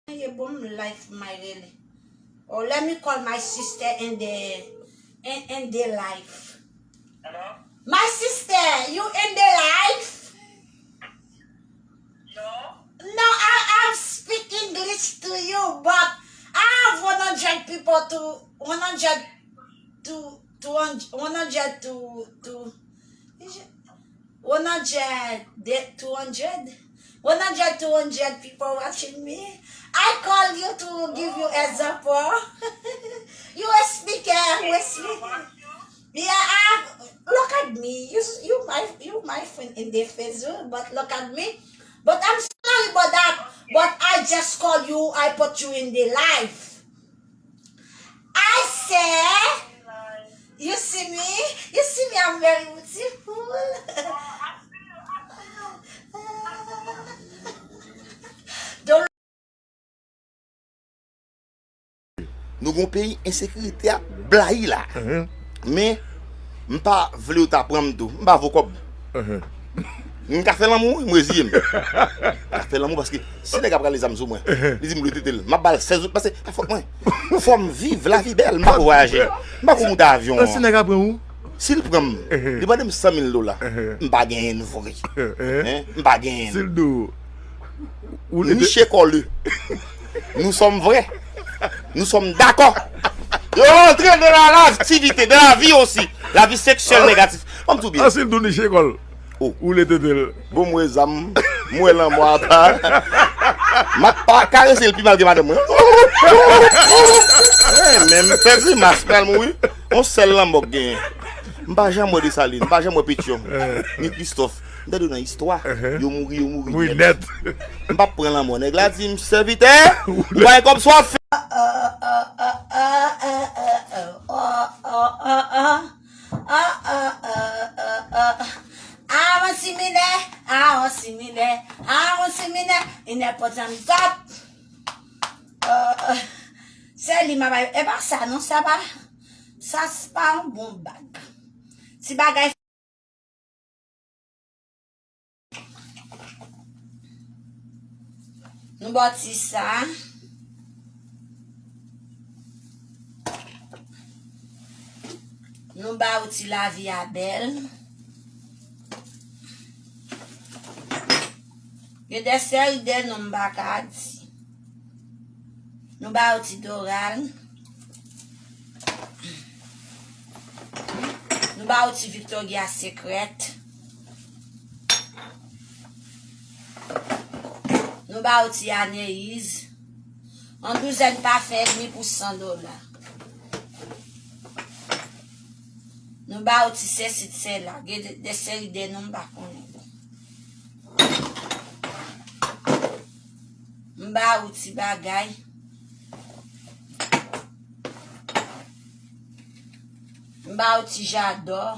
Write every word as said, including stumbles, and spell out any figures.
Yeah, boom, life, my really. Oh, let me call my sister in the in, in the life. Hello? My sister, you in the life? No. No, I, I speak English to you, but I have one hundred people to one hundred to to one hundred to to one hundred, de- two hundred, one hundred, two hundred people watching me. I call you to give you example. You a speaker, we speak. Yeah, I, look at me. You, you my, you my friend in the Facebook, but look at me. But I'm sorry about that. But I just call you. I put you in the life. I say, you see me? You see me, I'm very beautiful. Don't Nou gon peyi ensekirite ap blayi la. Men, m pa vle yo ta pran m tou. M pa vo kòb. M ka fè lanmou, wi, m reziye m. M ka fè lanmou paske si nèg la pral zam sou mwen, li di m lwe tete l, m ap ba l sèz goud, paske pa fòt mwen. Fò m viv, lavi bèl, m pa ko vwayaje. M pa ko moute avyon an. Si nèg la pran ou? Si l pran m, li mande m san mil dola. M pa genyen n vre. M pa genyen n. Si l di w, ou niche kò li. Nous sommes vrais. Nous sommes d'accord. Yo antre dans la, l'activité, dans la vie aussi. La vie sexuelle négative. Ban m tou byen. Ansi l tou niche kò l. Ou le tete l. Bon, mwen zam, mwen lanmò apa. M ap pa karese l pi mal ke madanm mwen. Men m fè grimas, pral mouri. On sèl lanmò k genyen. M pa janm wè Desalin, m pa janm wè Petyon, ni Kristòf. M tande yo nan istwa. Yo mouri, yo mouri nèt. M p ap pran lanmò. Nèg la di m, sèvitè, ou pa gen kòb swa fè. Avanti minè, avanti minè, avanti minè, inè pòt zanmi kòb. Se li m ap bay. E pa sa non, sa pa, sa se pa yon bon bag. Ti bagay. Nou ba w ti sa. Nou ba w ti lavi a bèl. Gen de seri de non m pa ka di. Nou ba w ti Doral. Nou ba w ti Victoria Secret. Nou ba w ti Aneyz. Yon douzèn pafen edmi pou san dola. Nou ba w ti sesi, ti sela. Gen de, de seri de non m pa konnen. M ba ou ti bagay. M ba ou ti jadò.